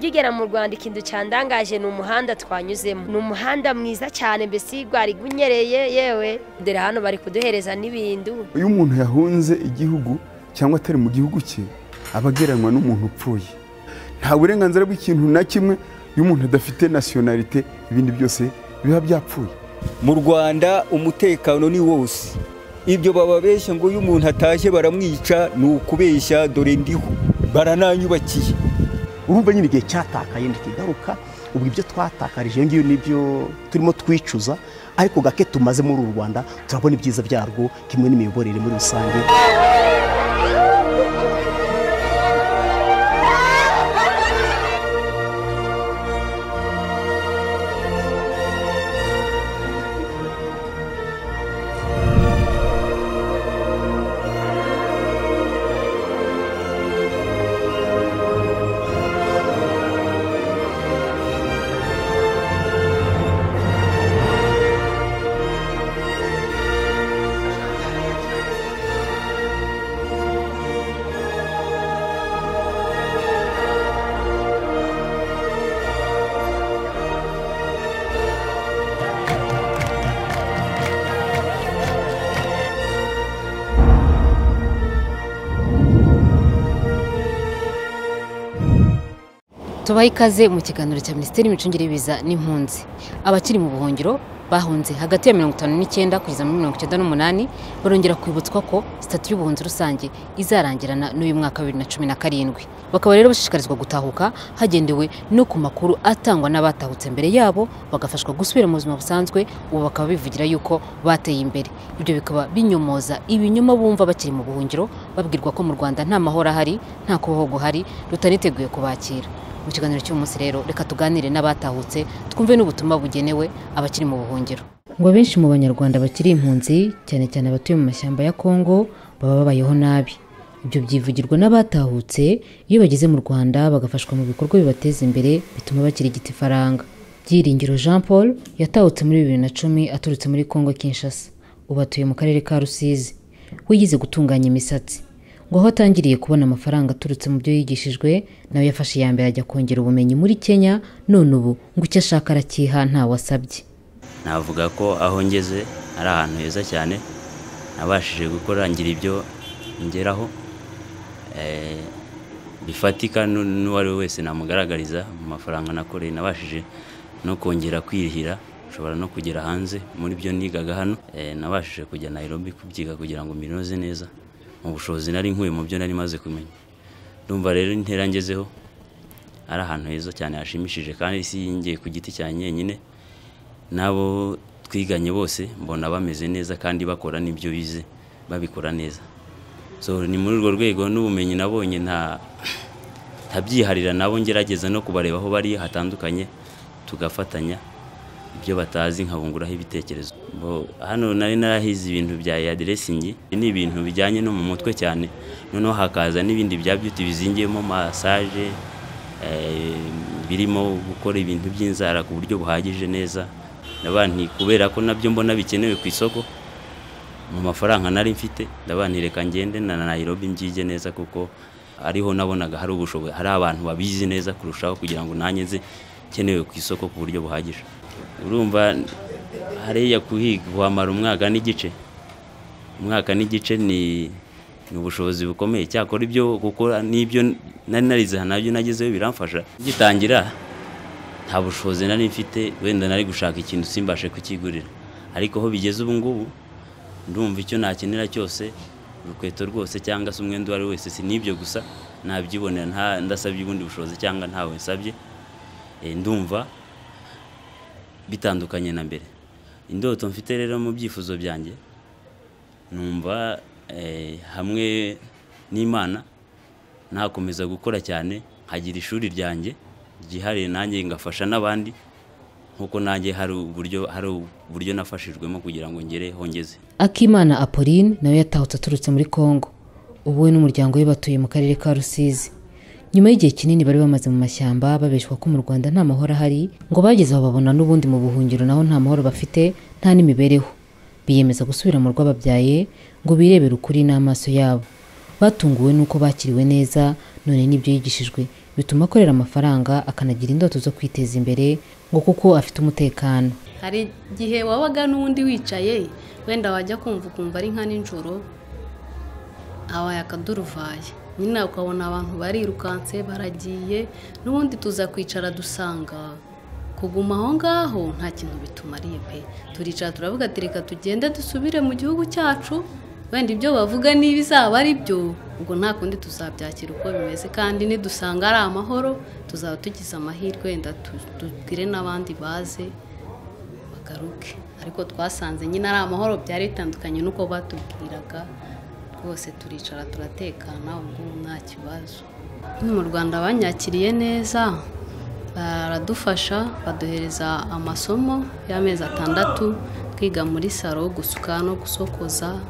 Tugigera mu Rwanda ikintu cyandangaje ni umuhanda twanyuzemo, ni umuhanda mwiza cyane mbese gwari gunyereye, yewe dore hano bari kuduhereza n'ibindu. Iyo umuntu yahunze igihugu cyangwa atari mu gihugu cye abageranwa n'umuntu upfuye, nta burenganzira bw'ikintu na kimwe. Iyo umuntu adafite nationalité ibindi byose biba byapfuye. Mu Rwanda umutekano ni wose, ibyo bababeshya ngo uyu muntu atashye baramwica ni ukubeshya, dore ndiho barananyubakiye. Urumva nyine igihe cyatakaye ntikigaruka, ubwo ibyo twatakarije ngiyo nibyo turimo twicuza, ariko gake tumaze muri uru Rwanda turabona ibyiza byarwo kimwe n'imiyoborere muri rusange. Tubaha ikaze mu kiganiro cya Minisiteri y'Imicungire y'Ibiza n'Impunzi. Abakiri mu buhungiro bahunze hagati ya 59 kugeza muri 98 barongera kwibutswa ko sitati y'ubuhunzi rusange izarangirana n'uyu mwaka wa 2017. Bakaba rero bashishikarizwa gutahuka hagendewe no ku makuru atangwa n'abatahutse mbere yabo, bagafashwa gusubira mu buzima busanzwe, ubu bakaba bivugira yuko bateye imbere. Ibyo bikaba binyomoza ibinyoma bumva bakiri mu buhungiro, babwirwa ko mu Rwanda nta mahoro ahari, nta kubaho guhari, rutaniteguye kubakira. Mu kiganiro cy'umunsi rero reka tuganire n'abatahutse twumve n'ubutumwa bugenewe abakiri mu buhungiro. Ngo benshi mu banyarwanda bakiri impunzi cyane cyane abatuye mu mashyamba ya Kongo baba babayeho nabi. Ibyo byivugirwa n'abatahutse iyo bageze mu Rwanda bagafashwa mu bikorwa bibateza imbere bituma bakirigita ifaranga. Byiringiro Jean Paul yatahutse muri 2010 aturutse muri Kongo Kinshasa, ubu atuye mu karere ka Rusizi. Wigize gutunganya imisatsi, ngo aho atangiriye kubona amafaranga aturutse mu byo yigishijwe nawe yafashe iya mbere ajya kongera ubumenyi muri Kenya, none ubu ngo icyo ashaka arakiha nta wasabye. Navuga ko aho ngeze ari ahantu heza cyane, nabashije gukora ngira ibyo ngeraho bifatika n'uwari we wese namugaragariza mu mafaranga nakoreye. Nabashije no kongera kwirihira, nshobora no kugera hanze muri byo nigaga hano. Nabashije kujya Nairobi kubyiga kugira ngo mbinoze neza mu bushobozi nari nkuye mu byo nari maze kumenya. Ndumva rero intera ngezeho ari ahantu heza cyane hashimishije, kandi si ngiye ku giti cyanjye nyine, nabo twiganye bose mbona bameze neza kandi bakora n'ibyo bize babikora neza. So ni muri urwo rwego n'ubumenyi nabonye nta ntabyiharira nabo, ngerageza no kubareba aho bari hatandukanye tugafatanya ibyo batazi nkabunguraho ibitekerezo. Hano nari narahize ibintu bya hairdressing, ni ibintu bijyanye no mu mutwe cyane, noneho hakaza n'ibindi bya beauty bizingiyemo massage, birimo gukora ibintu by'inzara ku buryo buhagije neza. Ndabanti kubera ko nabyo mbona bikenewe ku isoko mu mafaranga nari mfite, ndabanti reka ngende na Nairobi mbyige neza, kuko ariho nabonaga hari ubushobozi, hari abantu babizi neza kurushaho kugira ngo nanjye nze kenewe ku isoko ku buryo buhagije. Urumva hariya kuhiga wamara umwaka n'igice, umwaka n'igice ni ubushobozi bukomeye. Cyakora ibyo gukora n'ibyo nari narize nabyo nagezeho biramfasha. Gitangira nta bushobozi nari mfite, wenda nari gushaka ikintu simbashe kukigurira, ariko aho bigeze ubu ngubu ndumva icyo nakenera cyose, urukweto rwose cyangwa se umwenda uwo ari wese, si n'ibyo gusa nabyibonera, ndasabye ubundi bushobozi cyangwa ntawe nsabye. Ndumva bitandukanye na mbere. Indoto mfite rero mu byifuzo byanjye, numva hamwe n'Imana nakomeza gukora cyane nkagira ishuri ryanjye ryihariye, nanjye ngafasha n'abandi nkuko nanjye hari uburyo nafashijwemo kugira ngo ngere hongeze. Akimana Apolline nawe yatahutse aturutse muri Kongo, ubu we n'umuryango we batuye mu karere ka Rusizi. Nyuma y'igihe kinini bari bamaze mu mashyamba babeshwa ko mu Rwanda nta mahoro ahari, ngo bageze aho babona n'ubundi mu buhungiro naho nta mahoro bafite, nta n'imibereho. Biyemeza gusubira mu rwababyaye ngo birebere ukuri n'amaso yabo. Batunguwe nuko bakiriwe neza, none n'ibyo yigishijwe bituma akorera amafaranga akanagira indoto zo kwiteza imbere ngo kuko afite umutekano. Hari igihe wabaga n'undi wicaye wenda wajya kumva ukumva ari nka nijoro habaye akaduruvaye, nyine ukabona abantu barirukanse baragiye, n'ubundi tuza kwicara dusanga kuguma aho ngaho nta kintu bitumariye pe. Turicara turavuga ati reka tugende dusubire mu gihugu cyacu, wenda ibyo bavuga niba izaba ari byo ubwo nta kundi tuzabyakira uko bimeze, kandi nidusanga ari amahoro tuzaba tugize amahirwe wenda tubwire n'abandi baze bagaruke. Ariko twasanze nyine ari amahoro, byari bitandukanye n'uko batubwiraga rwose. Turicara turatekana, ubwo nta kibazo. Mu Rwanda banyakiriye neza, baradufasha, baduhereza amasomo y'amezi 6 twiga muri saro gusuka no gusokoza.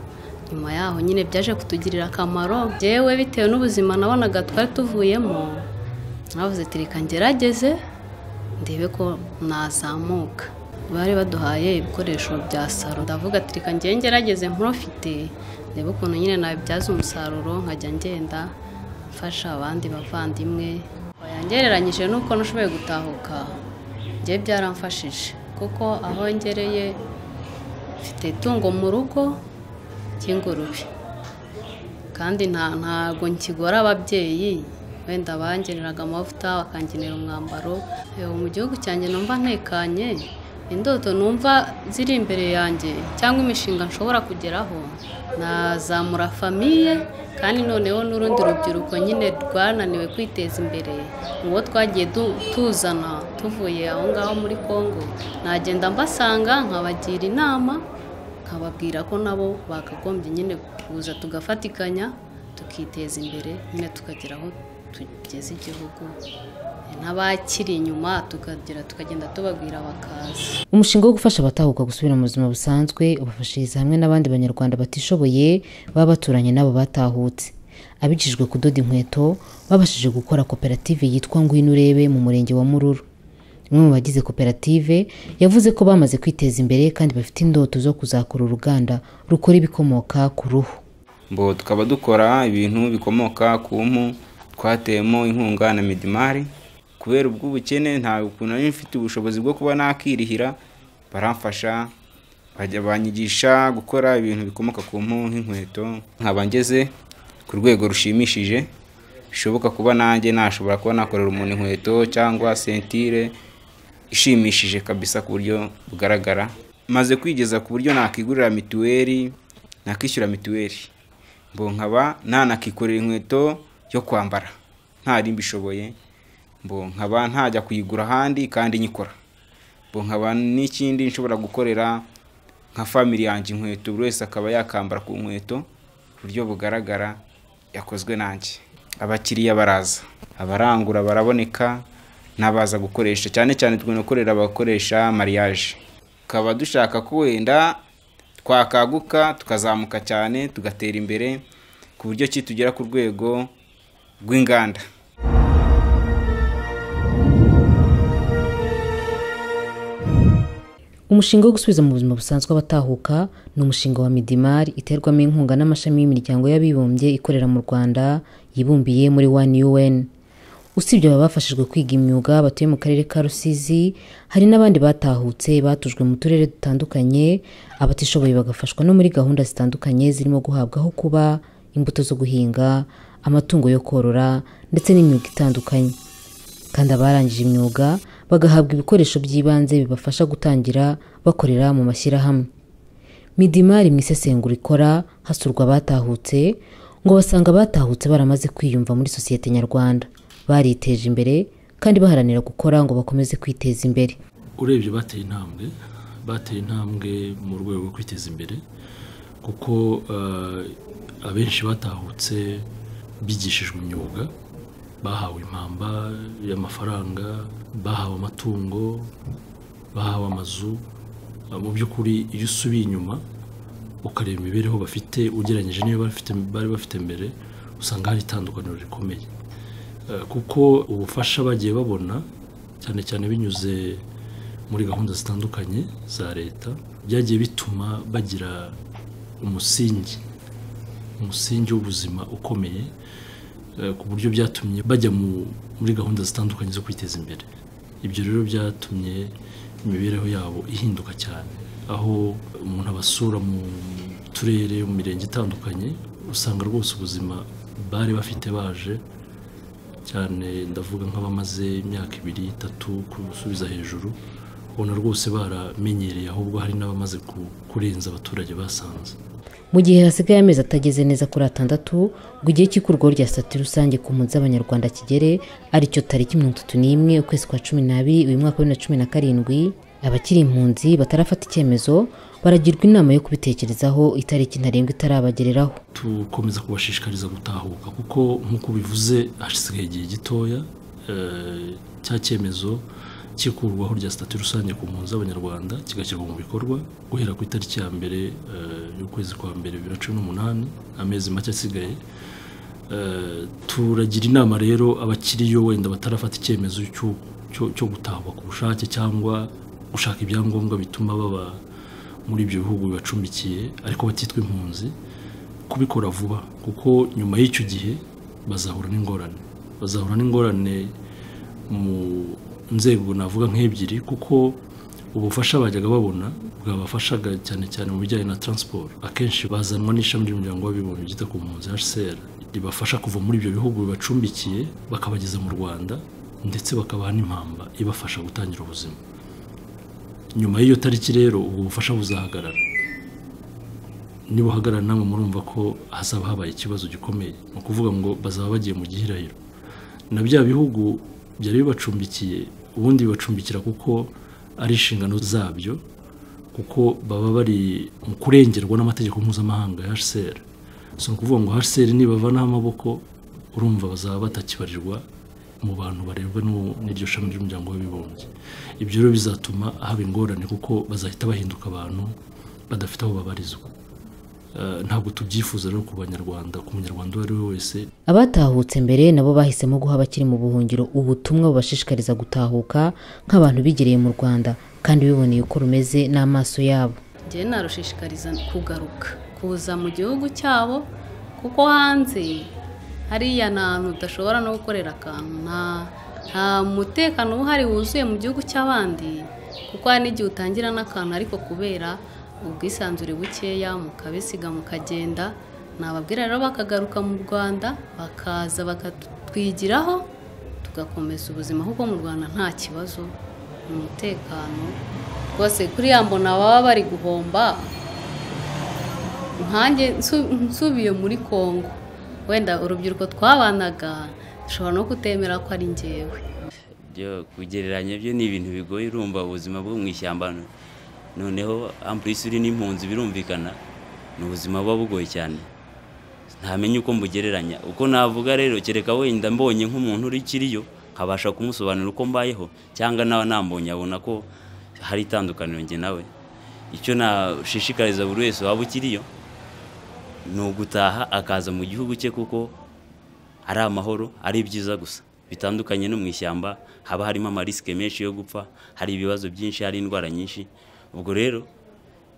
Nyuma yaho nyine byaje kutugirira akamaro. Jewe bitewe n'ubuzima nabonaga twari tuvuyemo, navuze ati reka ngerageze ndebe ko nazamuka. Bari baduhaye ibikoresho bya saro, ndavuga ati reka ngerageze mprofite ndebe ukuntu nyine nabibyaza umusaruro, nkajya ngenda mfasha abandi bavandimwe. Yangereranyije nuko nashoboye gutahuka, njye byaramfashije kuko aho ngereye mfite itungo mu rugo ry'ingurube, kandi ntago nkigora ababyeyi, wenda bangeneraga amavuta bakangenera umwambaro. Mu gihugu cyanjye numva ntekanye, indoto numva ziri imbere yanjye cyangwa imishinga nshobora kugeraho, nazamura famiye kandi noneho n'urundi rubyiruko nyine rwananiwe kwiteza imbere, uwo twagiye tuzana tuvuye aho ngaho muri Kongo, nagenda mbasanga nkabagira inama, nkababwira ko nabo bakagombye nyine kuza tugafatikanya tukiteza imbere nyine tukagera aho tugeze igihugu, n'abakiri inyuma tukagenda tubabwira bakaza. Umushinga wo gufasha abatahuka gusubira mu buzima busanzwe ubafashiriza hamwe n'abandi banyarwanda batishoboye baba baturanye nabo batahutse. Abigishijwe kudoda inkweto babashije gukora koperative yitwa Ngwino Urebe mu murenge wa Mururu. Umwe mu bagize koperative yavuze ko bamaze kwiteza imbere kandi bafite indoto zo kuzakora uruganda rukora ibikomoka ku ruhu. Mbo tukaba dukora ibintu bikomoka ku mpu, twateyemo inkunga na Midimari. Kubera ubw'ubukene nta ukuntu nari mfite ubushobozi bwo kuba nakirihira, baramfasha bajya banyigisha gukora ibintu bikomoka ku mpu nk'inkweto, nkaba ngeze ku rwego rushimishije bishoboka kuba nanjye nashobora kuba nakorera umuntu inkweto cyangwa sentire ishimishije kabisa ku buryo bugaragara. Maze kwigeza ku buryo nakigurira mituweli, nakishyura mituweli, mbo nkaba nanakikorera inkweto yo kwambara ntari mbishoboye, mbo nkaba ntajya kuyigura ahandi kandi nyikora, mbo nkaba n'ikindi nshobora gukorera nka family yanjye inkweto, buri wese akaba yakambara ku nkweto ku buryo bugaragara yakozwe nanjye. Abakiriya baraza, abarangura baraboneka, n'abaza gukoresha cyane cyane twinakorera abakoresha mariage. Tukaba dushaka ko wenda twakaguka tukazamuka cyane tugatera imbere ku buryo ki tugera ku rwego rw'inganda. Umushinga wo gusubiza mu buzima busanzwe abatahuka ni umushinga wa Midimari iterwamo inkunga n'amashami y'imiryango y'abibumbye ikorera mu Rwanda yibumbiye muri One UN. Usibye aba bafashijwe kwiga imyuga batuye mu karere ka Rusizi, hari n'abandi batahutse batujwe mu turere dutandukanye, abatishoboye bagafashwa no muri gahunda zitandukanye zirimo guhabwa aho kuba, imbuto zo guhinga, amatungo yo korora ndetse n'imyuga itandukanye. Kandi abarangije imyuga bagahabwa ibikoresho by'ibanze bibafasha gutangira bakorera mu mashyirahamwe. Midimari mu isesengura ikora hasurwa abatahutse ngo basanga abatahutse baramaze kwiyumva muri sosiyete nyarwanda, bariteje imbere kandi baharanira gukora ngo bakomeze kwiteza imbere. Urebye bateye intambwe mu rwego rwo kwiteza imbere, kuko abenshi batahutse bigishijwe imyuga, bahawe impamba y'amafaranga, bahawe amatungo, bahawe amazu. Mu by'ukuri iyo usubiye inyuma ukareba imibereho bafite ugereranyije n'iyo bari bafite mbere, usanga hari itandukaniro rikomeye, kuko ubufasha bagiye babona cyane cyane binyuze muri gahunda zitandukanye za leta byagiye bituma bagira umusingi w'ubuzima ukomeye. ku buryo byatumye bajya muri gahunda zitandukanye zo kwiteza imbere. Ibyo rero byatumye imibereho yabo ihinduka cyane, aho umuntu abasura mu turere, mu mirenge itandukanye, usanga rwose ubuzima bari bafite baje cyane, ndavuga nk'abamaze imyaka 2, 3 gusubiza hejuru, ubona rwose baramenyereye, ahubwo hari n'abamaze kurenza abaturage basanze. Mu gihe hasigaye amezi atageze neza kuri 6 ngo igihe cy'ikurwaho rya sitati rusange ku mpunzi z'Abanyarwanda kigere, aricyo tariki 31 ukwezi kwa 12 uyu mwaka wa 2017, abakiri impunzi batarafata icyemezo baragirwa inama yo kubitekerezaho itariki ntarengwa itarabagereraho. Tukomeza kubashishikariza gutahuka kuko nk'uko bivuze hasigaye igihe gitoya cya cyemezo cy'ikurwaho rya sitati rusange ku mpunzi z'Abanyarwanda kigashyirwa mu bikorwa guhera ku itariki ya 1 y'ukwezi kwa 2 2018, amezi make asigaye. Turagira inama rero abakiriyo wenda batarafata icyemezo cyo gutahuka ku bushake cyangwa gushaka ibyangombwa bituma baba muri ibyo bihugu bibacumbikiye ariko batitwa impunzi, kubikora vuba kuko nyuma y'icyo gihe bazahura n'ingorane. Bazahura n'ingorane mu nzego navuga nk'ebyiri, kuko ubufasha bajyaga babona bwabafashaga cyane cyane mu bijyanye na transport, akenshi bazanwa n'ishami ry'umuryango w'abibumbye ryita ku mpunzi HCR, ribafasha kuva muri ibyo bihugu bibacumbikiye bakabageza mu Rwanda, ndetse bakabaha n'impamba ibafasha gutangira ubuzima. Nyuma y'iyo tariki rero ubwo bufasha buzahagarara. Nibuhagarara namwe murumva ko hazaba habaye ikibazo gikomeye, ni ukuvuga ngo bazaba bagiye mu gihirahiro. Na bya bihugu byari bibacumbikiye ubundi bibacumbikira kuko ari inshingano zabyo, kuko baba bari mu kurengerwa n'amategeko mpuzamahanga ya HCR. So ni ukuvuga ngo HCR nibavanaho amaboko, urumva bazaba batakibarirwa mu bantu barebwa n'iryo shami ry'umuryango w'abibumbye. Ibyo rero bizatuma haba ingorane kuko bazahita bahinduka abantu badafite aho babarizwa. Ntabwo tubyifuza rero ku Banyarwanda, ku Munyarwanda uwo ari we wese. Abatahutse mbere nabo bahisemo guha abakiri mu buhungiro ubutumwa bubashishikariza gutahuka nk'abantu bigereye mu Rwanda kandi biboneye uko rumeze n'amaso yabo. Njye narushishikariza kugaruka kuza mu gihugu cyabo, kuko hanze hariya nta hantu udashobora no gukorera akantu, nta mutekano uhari wuzuye mu gihugu cy'abandi, kuko hari n'igihe utangira n'akantu ariko kubera ubwisanzure bukeya mukabisiga mukagenda. Nababwira rero bakagaruka mu Rwanda, bakaza bakatwigiraho tugakomeza ubuzima, kuko mu Rwanda nta kibazo, ni umutekano rwose. Kuriya mbona baba bari guhomba, nkanjye nsubiye muri Kongo wenda urubyiruko twabanaga dushobora no kutemera ko ari njyewe. Byo kugereranya byo ni ibintu bigoye, urumva ubuzima bwo mu ishyamba noneho ampulisi uri n'impunzi birumvikana ni ubuzima buba bugoye cyane, ntamenye uko mbugereranya. Uko navuga rero kereka wenda mbonye nk'umuntu uri kiriyo nkabasha kumusobanurira uko mbayeho, cyangwa nawe nambonye abona ko hari itandukaniro njye nawe. Icyo nashishikariza buri wese waba ukiriyo ni ugutaha akaza mu gihugu cye, kuko ari amahoro, ari ibyiza gusa bitandukanye no mu ishyamba haba harimo amarisike menshi yo gupfa, hari ibibazo byinshi, hari indwara nyinshi. Ubwo rero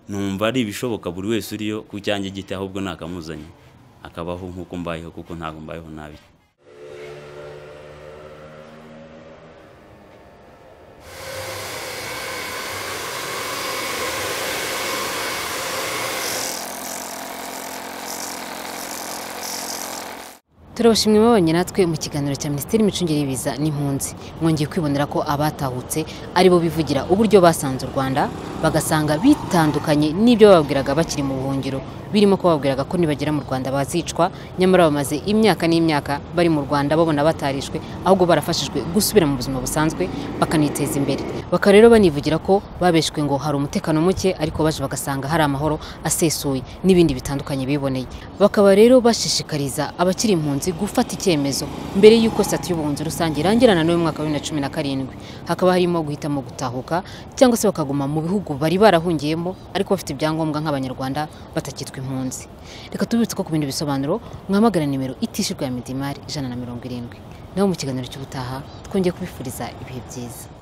numva ari ibishoboka buri wese uriyo ku cyanjye gite, ahubwo nakamuzanye akabaho nk'uko mbayeho, kuko ntabwo mbayeho nabi. Turabashimye mubonye natwe mu kiganiro cya Minisiteri y'Imicungire y'Ibiza n'Impunzi. Mwongeye kwibonera ko abatahutse aribo bivugira uburyo basanze u Rwanda, bagasanga bitandukanye n'ibyo bababwiraga bakiri mu buhungiro, birimo ko bababwiraga ko nibagera mu Rwanda bazicwa, nyamara bamaze imyaka n'imyaka bari mu Rwanda babona batarishwe, ahubwo barafashijwe gusubira mu buzima busanzwe bakaniteza imbere. Bakaba rero banivugira ko babeshwe ngo hari umutekano muke, ariko baje bagasanga hari amahoro asesuye n'ibindi bitandukanye biboneye. Bakaba rero bashishikariza abakiri impunzi gufata icyemezo mbere y'uko sitati y'ubuhunzi rusange irangirana n'uyu mwaka wa 2017, hakaba harimo guhitamo gutahuka cyangwa se bakaguma mu bihugu bari barahungiyemo ariko bafite ibyangombwa nk'Abanyarwanda batakitwa impunzi. Reka tubibutse ko ku bindi bisobanuro mwamagana nimero itishyurwa ya Midimari 170. Naho mu kiganiro cy'ubutaha twongeye kubifuriza ibihe byiza.